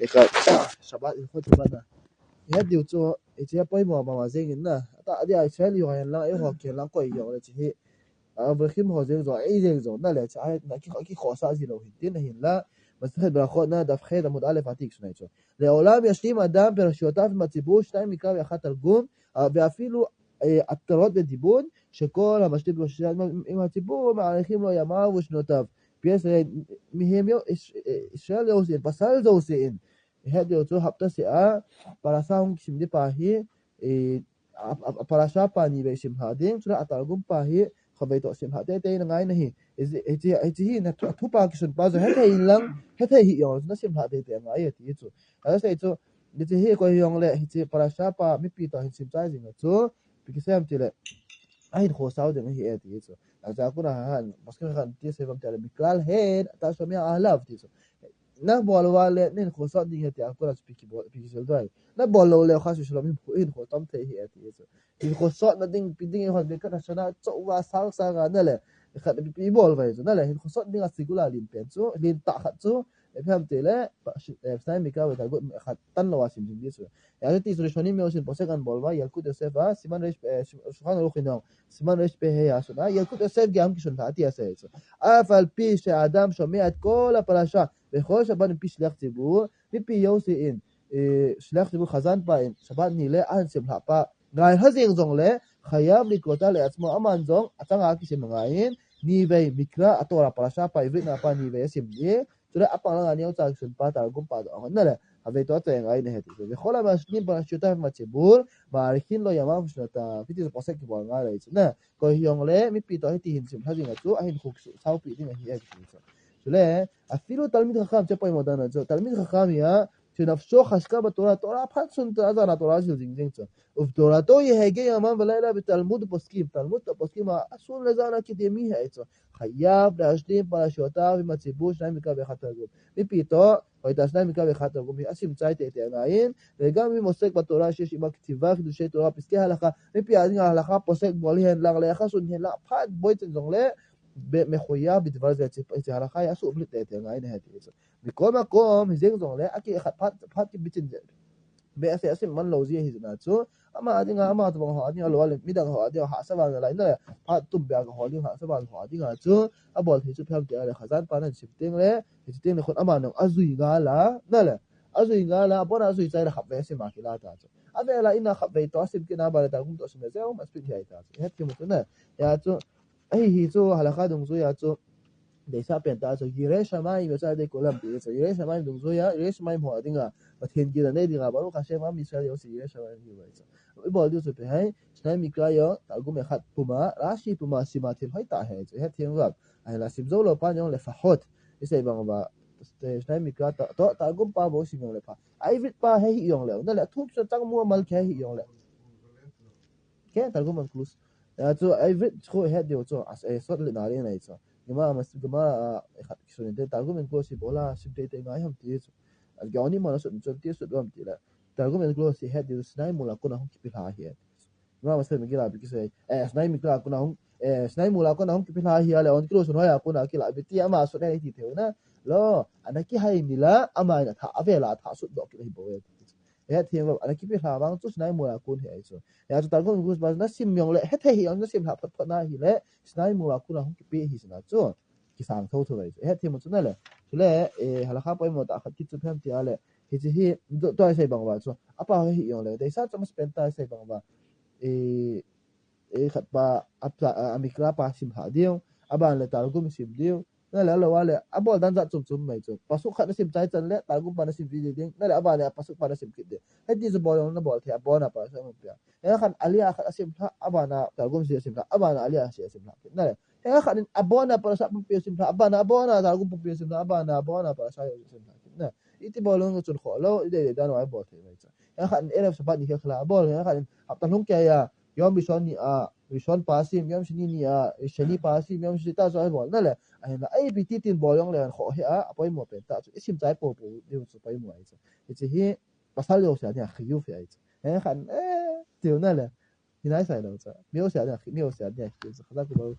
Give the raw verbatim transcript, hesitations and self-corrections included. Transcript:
Ikhat, Shabbat, ikhat Shabbat na. Ihet diu chu, iche poimo mama jeng in na. Ata dia Israel ho hen lang, eiho kihen lang koi jong le chi hi. Avraham ho jeng jong, ei jeng jong, na le, cha, na ki, ki khosa ji lou hin, tin ahin la. Masechet Berachot na, daf chet amud alef a ti sunai chu. לעולם ישלים אדם פרשיותיו עם הציבור, שניים מקרא ואחד תרגום, אה, ואפילו, אה, עטרות ודיבון, שכל המשלים פרשיותיו עם, עם הציבור, מאריכים לו ימיו ושנותיו. P S A, mihem yo, Is-, eh, Israel yo sin, pasal yo sin. Ihet diu chu hapta seh a, parasha hung sim di pa hi, eh, a, a, a parasha pa ni vei sim lha ding, chule a targum pa hi, khovei toh sim lha teitei na ngai na hi. Hiche, hiche, hiche hi na thu, thu pa kisun pa jong, hethei in lang, hethei hi jong, na sim lha teitei ngai ati chu. Asei chu, hiche hi koi jong le, hiche parasha pa, mipi toh hin sim chai jing chu, pi kisem ti le, ahin khosot ding ahi e ti chu. Acha kuna han, maske khan ti sei vam ti le, Miklal hen, אתה שומע עליו ti chu. Na bol uva le, nahin khosot ding ahi ti a, kuna chu pi kibol, pi kisil doi. Na bol lou le, khas shalom hin, hin khotom thei ahi e ti chu. Hin khosot na ding, pi ding, hon be kana sana, chou va sang sang a na le. Khat pi, pi bol vai chu, na le. Hin khosot ding a sigula lin pen chu, lin ta khat chu. Iphem ti le, pa, shi, eh, Sinai Mikra ve ta got khat tan lou a sim sim di chu. Ya ti chu Rishonim yo sin posek an bol va, Yalkut Yosef a, Siman Resh, eh, Shulchan Aruch in jong, Siman Resh pe he ya sun a, Yalkut Yosef ge am kisun tha ti asei chu. אף על פי שאדם שומע את כל הפרשה, וכל שבת מפי שליח ציבור, mipi yo sin, eh, שליח ציבור חזן pa in, Shabbat ni le, ahin sim lha pa, ngai ha jeng jong le, חייב לקרותה לעצמו, aman jong, achang a kisim ngai in, ni vei Mikra, a Torah parasha pa, Ivrit na pa, ni vei asim di, Chule apang langa neocha kisun pa, targum pa toh ahon na le, avei toh achai ngai na ahi ti chu. וכל המשלים פרשיותיו עם הציבור, מאריכין לו ימיו ושנותיו. Hiti chu posek kibol ngai lai chu na. Koi hi jong le, mipi toh hiti hin sim lha ding a chu, ahin khosot sau pi ding ahi e ti chu. Chule, אפילו תלמיד חכם, che poimo dan a chu. תלמיד חכם hi a, שנפשו חשקה בתורה, Torah phat sun ta, ajan a Torah jil jing jing chu. ותורתו יהגה יומם ולילה בתלמוד ופוסקים. Talmud toh poskim a, asun le jan a kiti mi ahi chu. חייב להשלים פרשיותיו עם הציבור, שניים מקרא ואחד תרגום. Mipi toh, hoitah Sinai Mikra ve khat targum hi asim chai teitei ngai in, וגם אם עוסק בתורה שיש עמה כתיבה, חידושי תורה, פסקי הלכה, mipi a dinga הלכה posek bol hihen lang le, kha sun hihen lang, phat boi chen jong le, be, מחויב בדבר זה, hiche, hiche הלכה hi asuhblit teitei ngai in ahi ti chu. מכל מקום, hi jeng jong le, aki khat phat, phat kibichin je. Be ase asim man lou ji ahi jeh a chu. Ama a dinga, ama tobang ho a dinga, lou a le, midang ho a dinga, hahsa val nalai na le, phat tum be a ka hol ding, hahsa val ho a dinga chu, abol thei chu ipi ham ti a le, Khazan pa nan sim teng le, hiche teng le khun ama nung ajui ngal a, na le, ajui ngal a, abon a ajui chai le khatvei asim a kila ta chu. Avel a in a khatvei toh asim kit na, aban le targum toh asim le, jeh a um aspit hi ahi ta chu. Het thim u chu na, ya chu, Ahi hi chu, הלכה dungjuia chu, deisah pen tah chu, ירא שמים יוצא ידי כולם ti chu, ירא שמים dungjuia, ירא שמים ho a dinga, Pathen gil a nei dinga, ברוך השם, עם ישראל יוצא ירא שמים hi vai chu. Ibol diu chu ipi ham, Sinai Mikra jong, targum אחד puma, Rashi puma, sima thil hoitah ahi chu, het thim u. Ahinla sim jou lou pa jong le לפחות. Isei bang uva, Sinai Mikra ta, toh, targum pa bou sim jong le pha. Ivrit pa hi hi jong le, na le, thupi chu chang mu mal khe hi jong le. Ke, targum anklusi. Ya chu, Ivrit chu het diu chu, as, eh, sot le na le nai chu. Gemara mas, Gemara, ah, khat kisun in te, targum anklusi bol a, sim teitei ngai ham ti chu. As Geonim a sut chu ti sut lam ti le. Targum anklusi het diu, Sinai mol a kona hung kipe lha hi. Gemara mas Megillah a kisei. Eh, Sinai Mikra a kona hung, eh, Sinai mol a kona hung kipe lha hi a le, anklusi hoi a kona kila be ti ama sut he ti thei u na. Lou, ana kihai ni la, ama in atha, avel a atha sut doh kit ahi bou e. Eh, thiem lo, ana kipe lha vang chu Sinai mol a kon hi ahi chu. Ya chu targum anklusi ba na sim jong le, hethei hi jong na sim lha phot phot na hi le, Sinai mol a kon a hung kipe hi sina chu. Kisang tho tho ahi chu. Eh, thiem chu na le. Chule, eh, הלכה poimo tah khat kit chu ipi ham ti a le. Hiche hi, to, toh isei bang uva chu. Apa hi jong le. Deisah chu mas pen tah isei bang uva. Eh, eh, khat pa, a, a, a Mikra pa sim lha diu. Aban le targum sim diu. Na le, lou a le, abol dan jat chom chom mai chu. Pasuk khat na sim chai chan le, targum pa na sim ji ding. Na le, aban le, pasuk pa na sim kit ding. Hiti chu bol jong na bol thei, abon a pa sa mo pia. Hikhat aliyah khat asim lha, aban a targum si asim lha, aban a aliyah si asim lha. Na le, hikhat in abon a parasha pumpi asim lha, aban a, abon a targum pumpi asim lha, aban a, abon a parasha asim lha. Na, iti bol jong chun kho lou, i dei dei dan a bol thei mai chu. Hikhat in Erev Shabbat ni khe khala bol, hikhat in hapta lhung kei a, Yom Rishon ni a, Rishon pa sim, Yom Sheni ni a, Sheni pa sim, Yom Sheni ta so bol. Na le, ahinla, ipi ti tin bol jong le kho hi a, apoimo pen tah chu, isim chai popo diu chu poimo ahi chu. Hiche hi, pasal jouse a dinga chiyuv ahi chu. Hikhat, eh, tiu na le. Hinai sai lou chu. Mi jouse a dinga, mi jouse a dinga chiyuv chu. Khazan kibol.